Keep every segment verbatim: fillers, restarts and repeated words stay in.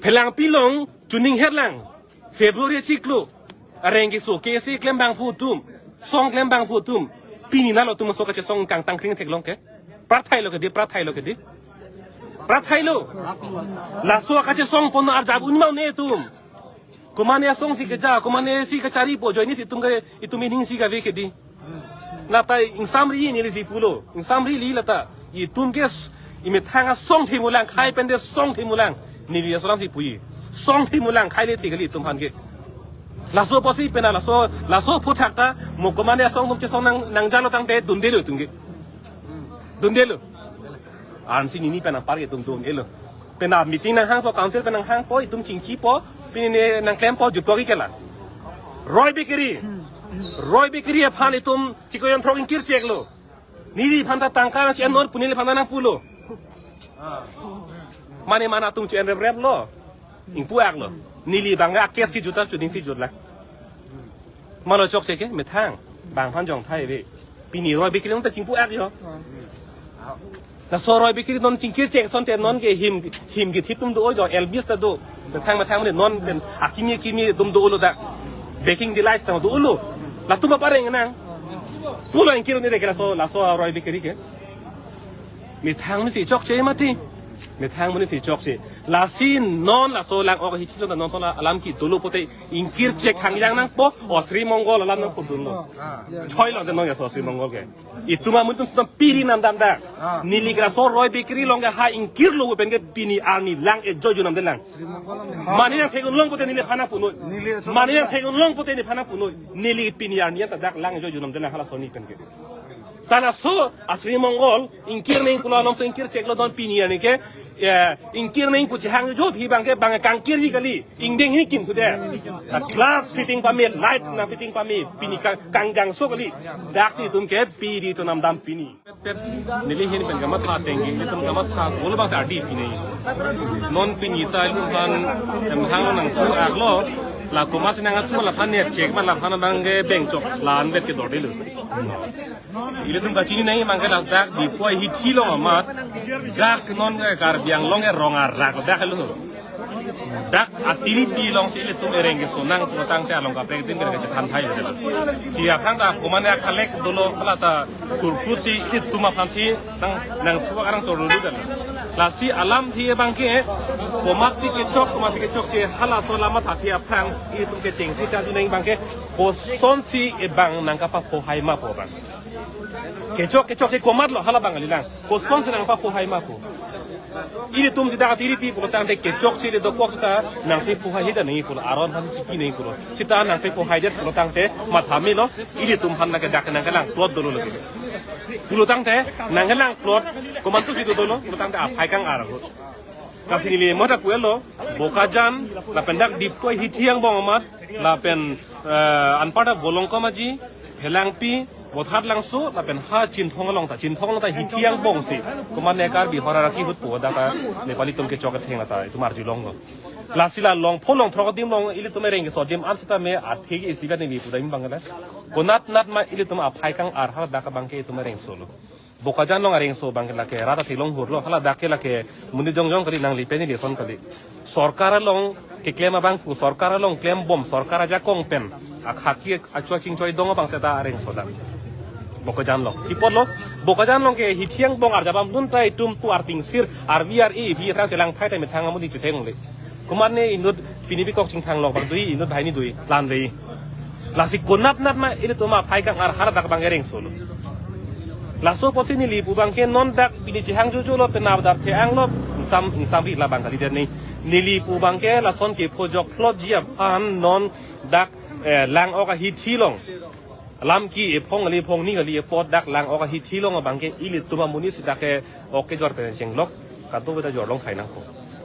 Phelangpi along chuning herlang. February chiklo. Areng keso kesi klem abangphu atum. Song klem abangphu atum. Pini nanglitum aso kachesong kangtang kring theklongke. Prathai lo kedi, prathai lo kedi. Prathai lo. Laso kachesong pon arjap unma un-e atum. Komatne asong si keja, komatne si kacharipo, ajoine si itum ke, itum ining si kave kedi. Lata ingsamri neli si pulo, ingsamri li lata. Itum ke s-, imethang asong themulang, khai pen de song themulang. Neli aso alam si puji. Song themulang, khai le the kali itum aphan ke. Laso apotsi pena laso, laso aphuthak ta, mo komatne asong atum chesong nang, nangjalo tangte dundelo itum ke. Dundelo. Ansi nini pen apar ke itum dundelo. Pena meeting nanghangpo, council pen nanghangpo, itum chingkipo, pini ne nangklempo, jutpo ke la. Roy Bakery. Roy Bakery aphan itum chiko yon throk ingkir cheklo. Neliphan ta tangka nang chi-en non pu neliphan ta nangpulo. Mane mane atum chi-en rep rep lo. Ingpu-ak lo. Neli abang ke a-case kejut ta chuning si jutlang. Malo chokche ke, methang. Bang aphan jong thai ave. Pini Roy Bakery along ta chingpu-ak jo. Laso Roy Bakery non chingkir chek asonte non ke him, him kethip atum do jo, Elvis ta do. Methang methang mane non pen akimi akimi atum dolo dak. Baking Delights ta dolo. Latum apa reng nang. Pulo ingkir un-e ke laso, laso Roy Bakery ke. Methang mane si chokche mati. Methang mane si chokche. Lasi non laso lang-ok ahithi along non laso alam kedo lo pote ingkir chek hangjang nangpo, o Sri Mongol alam nangpudunlo. Choi lo de non ya so Sri Mongol ke. Itum amun atum sita piri namdam dak. Neli ke laso Roy Bakery along ke ha ingkirlo pen ke pini arni lang-e jojo namdelang. Mane nangthek-un long pote neliphan nangpunoi. Mane nangthek-un long pote neliphan nangpunoi. Neli pini arni ta dak lang-e jojo namdelang hala soni pen ke. Ta laso a Sri Mongol ingkir neng pulo alam so ingkir cheklo don pini arni ke, eh, ingkir neng pu chihang jo aphi abang ke bang kangkirji kali, ingdeng hi kim sude. A glass fitting pame, light nangfitting pame, pini kang, kangjangso kali. Dak si itum ke piri to namdam pini. Neli ahin pen kamatha ateng ke, itum kamatha gol abang sa ardi pini. Non pini ta itum aphan emhang nangthu-ak lo, la komatsi nangthu laphan ne chek ma laphan abang ke bengchok la-an vet ke dordelo. Ilitum kachini nangji abang ke ladak Diphu ahithi along amat. Dak non ke Karbi Anglong ke rong arak dak lo. Dak atiripi alongsi ilitum ereng keso nang pulotangte along kaprek adim ke chethan thai. Si aphrang ta komatne akhalek dolo hala ta kurkut si ilitum aphansi nang, nangthu-ak arang chorlu dan. Lasi alamthe abang ke komatsi kechok, komatsi kechokche halaso alam athe aphrang ilitum kechengsi chadu nangji abang ke kosonsi abang nangkapaphohai ma pu abang. Kechok, kechokche komatlo hala abang kalilang. Kosonsi nangpaphohai ma pu. Ilitum sita atiripi pulotangte kechokche le dokok sita nangpaphohai hita nangji pulo, aron aphansi chiki nangji pulo. Sita nangpaphohaidet pulotangte matha melo, ilitum aphan lake dak nangkelang plot dolo lake. Pulotangte nangkelang plot komantusi dodolo pulotangte aphai kang-ar ahut. Lasi neli mota puelo, Bokajan, lapen dak Diphu ahithi angbong amat, lapen, eh, anparta Volongkom Aji, Phelangpi, Bothatlangso, lapen ha Chinthong along ta, Chinthong along ta hithi angbong si. Komatne Karbi Hor Araki ahut pu dak ta Nepali atum kechok atheng ta itum arjulonglo. Lasi la longpho longthrok adim along ilitum ereng keso adim an sitame athe ke isi abang neli pudam abang la. Konat nat ma ilitum aphai kang-ar ha dak abang ke itum ereng solo. Bokajan along areng so abang ke lake rat athek long hurlo, hala dak ke lake monit jongjong kali, nangli pen ili ason kali. Sorkar along keklem abang pu, sorkar along klembom, sorkar ajakong pen akhaki achua chingchoi dong abang seta areng so dak. Bokajan along. Ipotlo, Bokajan along ke hithi angbong arjabam dun ta itum pu arpingsir, arvi ar-e, vi atrang chelang phai ta methang amonit chutheng le. Komatne inut pini bikok chingthang lok bang dui, inut banghini dui, lan dei. Lasi konat nat ma ilitum aphai kang-ar ha dak abang ereng solo. Laso apotsi neli pu abang ke non dak pini chihang jojo lo, penap dap the-ang lo, ingsam, ingsamri la abang kalidet ni. Neli pu abang ke lason kephojok plotji aphan non dak, eh, lang-ok ahithi along. Lam ke ephong kali, ephong ni kali, epot dak lang-ok ahithi along abang ke ilitum amonit si dak ke ok kejor pen chenglok, kadokave ta jorlong khai nangpo.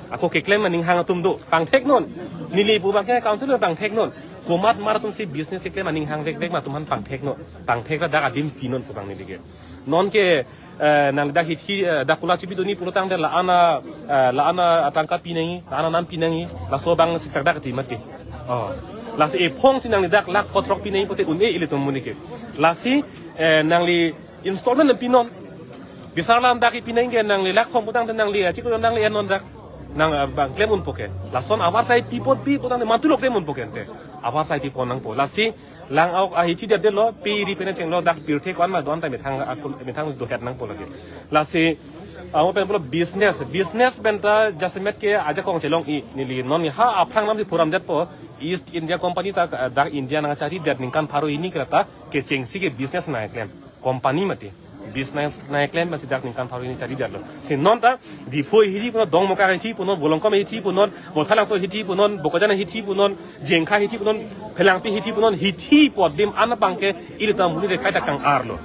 Ako keklem aning hang atum do, pangthek non. Neli pu abang ke council pangthek non. Komat mar atumsi business keklem aning hang vek vek ma atum aphan pangthek non. Pangthek ta dak adim pi non pu abang neli ke. Non ke, eh, nangli dak hithi, eh, dak kula chipi doni pulotangte la-an a, eh, la-an atangka pi nangji, la-an anam pi nangji, laso abang siksak dak ti mat ke. Oh. Lasi ephong si nangli dak lakh phothrok pi nangji pote un-e ilitum amonit ke. Lasi, eh, nangli installment pi non. Bisar alam dak pi nangji ke nangli lakh thom putangte nangli, achiko nangli en non dak. Nang, eh, bang klem unpo ke. Lason avarsai pipon pi putang de mantu lo klem unpo ke ante. Avarsai pipon nangpo. Lasi lang-ok ahithi det det lo, pe ri pen chenglo, dak pirthe ko-an ma do-an ta methang akun, methang dohet nangpo lake. Lasi, ah, open pulo business. Business pen ta jasemet ke ajakong chelong-i, neli non ha aphrang lam si phuram detpo. East India Company ta, eh, dak India nangchari det ningkan pharo hini kreta kechengsi ke business nangklem. Company mati. Business nangklem masi dak ningkan pharo hini chari detlo. Si non ta Diphu hithi punon, Dongmukak hithi punon, Volongkom hithi punon, Vothatlangso hithi punon, Bokajan hithi punon, Jengkha hithi punon, Phelangpi hithi punon, hithi pu adim an abang ke ilitum amonit akhei ta kang-arlo.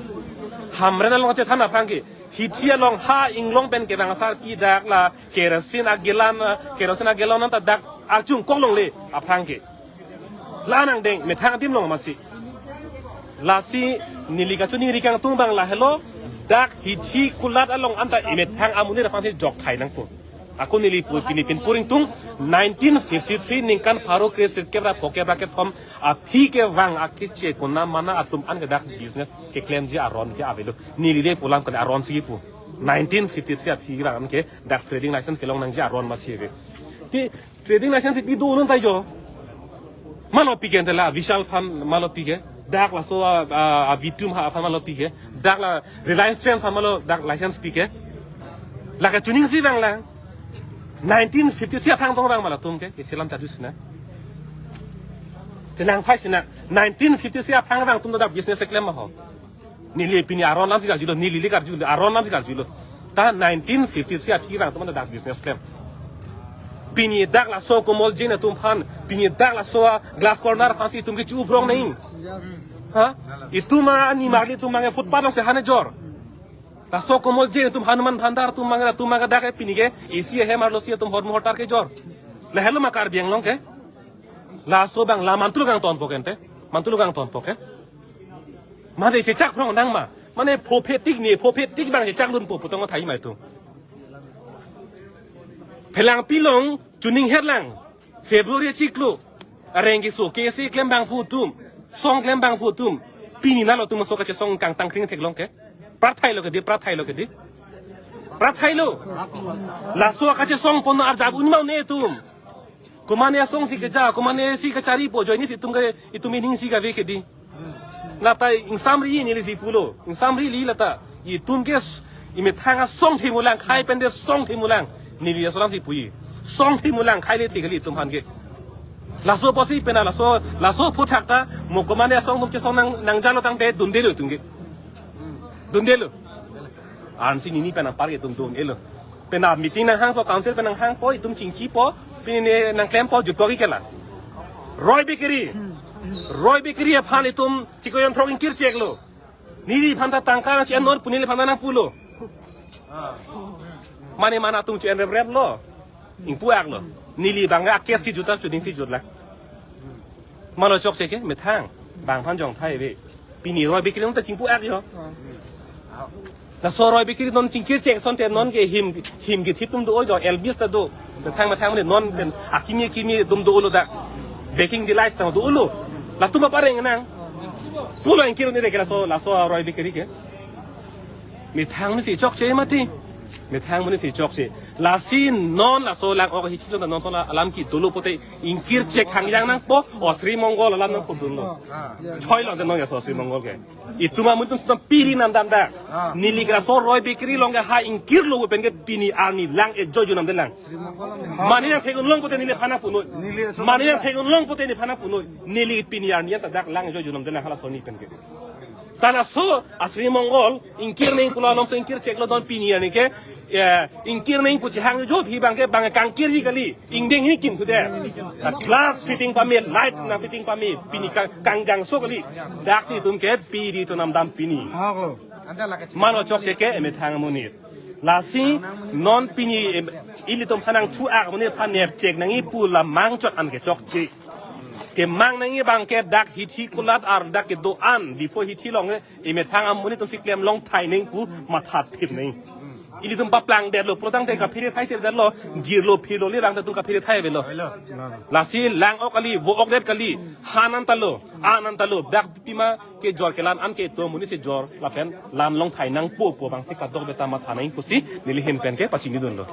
Hamren along chethan aphrang ke, hithi along ha inglong pen kevang asar ke dak la kerosene agelan, kerosene agelan an ta dak arjung koklongle aphrang ke. La nangdeng, methang adim along masi. Lasi neli kachiningri kangtung abang lahelo, dak hithi kulat along anta emethang amonit aphan si jokthai nangpo. Ako neli pu pini pinpur ingtung, nineteen fifty-three ningkan pharo kre sirkep ra phokep ra kethom aphi kevang akeche kona mana atum an ke dak business keklemji aron ke avelo. Neli le pu alam kali, aron si pu. Nineteen fifty-three aphi kevang an ke dak trading license kelong nangji aron masi ave. Ti trading license pi do non ta jo. Malo pi ke ante la Vishal aphan malo pi ke. Dak laso a, a, a Vitum ha aphan malo pi ke. Dak la Reliance Trends aphan malo dak license pi ke. La kachining si vang lang. Nineteen fifty-three aphrang tong vang ma latum ke. Isi alam charju sinang. Chenang phai sinang. Nineteen fifty-three aphrang vang atum dak business keklem ma ho. Neli pini aron lam si karjulo, neli le karjulo, aron lam si karjulo. Ta nineteen fifty-three aphi vang atum anta dak business klem. Pini dak laso Komol Jain atum aphan, pini dak laso a Glass Corner aphan si itum ke chu-uprong nai. Ha? Itum a nimarli atum abang ke footpath along si han ejor. Laso Komol Jain atum, Hanuman Bhandar atum abang, atum abang dak ke pini ke A C ahem arlo si atum hormu hortar kejor. Lahelo ma Karbi Anglong ke. Laso abang la mantu lo kangtonpo ke ante. Mantu lo kangtonpo ke. Mane chechak phrong nang ma. Mane phophe tik ne, phophe tik abang chechak lunpo pu tong thai mai tu. Phelangpi along chuning her lang. February chiklo. Areng keso kesi klem abang pu atum. Song klem abang pu atum. Pini na lo atum aso kachesong kangtang kring theklong ke. Prathai lo ke di, prathai lo ke di. Prathai lo. Laso kachesong pon arjap un ma ne atum. Komane asong si keja, komane si kacharipo, ajoine si itum ke, itum ining si kave ke di. Lata ingsamri neli si pulo, ingsamri li lata. Itum ke s-, emethang asong themulang, khai pen de song themulang. Neli aso alam si puji. Song themulang, khai le the kali itum aphan ke. Laso apotsi pena laso, laso aphuthak ta, mo komane asong atum chesong nang, nangjalo tangte dundelo itum ke. Dundelo. Ansi nini pen apar ke dundelo. Pena meeting nanghangpo, council pen nanghangpo, itum chingkipo, pini ne nangklempo jutoki ke la. Roy Bakery. Roy Bakery aphan itum chiko jon throk ingkir cheklo. Neli aphan ta tangka nang-en non pu neli aphan nangpulo. Mane mana atum chu-en rep rep lo. Ingpu-ak lo. Neli abang ke akes kejut ta chuning si jutlang. Malo chokche ke, methang. Bang aphan jong thai ave. Pini Roy Bakery non ta chingpu-ak jo. Laso Roy Bakery non chingkir chek asonte non ke him, him kethip atum do jo, Elvis ta do. Methang methang mane non pen akimi akimi atum dolo dak. Baking Delights ta dolo. Latum apa reng nang. Pulo ingkir ni de ke laso, laso Roy Bakery ke. Methang mane si chokche mati. Methang mane si chokche. Lasi non laso lang-ok ahithi along non laso alam kedo lo pote ingkir chek hangjang nangpo, o Sri Mongol alam nangpudunlo. Choi lo de non ya so Sri Mongol ke. Itum amonit atum sita piri namdam dak. Neli ke laso Roy Bakery along ke ha ingkir lo pen ke pini arni lang ejo ju namde lang. Mane nangthek-un long pote neli aphan nangpunoi. Mane nangthek-un long pote neli aphan nangpunoi. Neli pini arni anta dak lang ejo ju namde lang hala soni pen ke. Ta laso a Sri Mongol ingkir neng pulo along so ingkir cheklo don pini arni ke, eh, ingkir neng pu chihang jo phi abang ke bang kangkirji kali. Ingdeng hini kim sude. A glass fitting pame, light nangfitting pame, pini kang, kangjangso kali. Dak si itum ke piri to namdam pini. Hak lo. Malo chokche ke emethang amonit. Lasi non pini, em, ilitum aphan nangthu-ak amonit aphan nepchek nangji pu la mangchot an ke chokche. Kemang nangji abang ke dak hithi kulat ar dak kedo-an Diphu hithi along, eh, emethang amonit atum si klem long thai neng pu matha thip neng. Ilitum paplang detlo, pulo tangte kaphere thai sir detlo, jirlo phirlo le lang tum kaphere thai avelo. Lasi lang-ok kali, vo-ok det kali, han anta lo, dak pima kejor kelan an ke itum amonit si jor, lapen lan long thai nangpo pu abang si kadokave ta matha nang pusi, neli ahin pen ke pachinidunlo.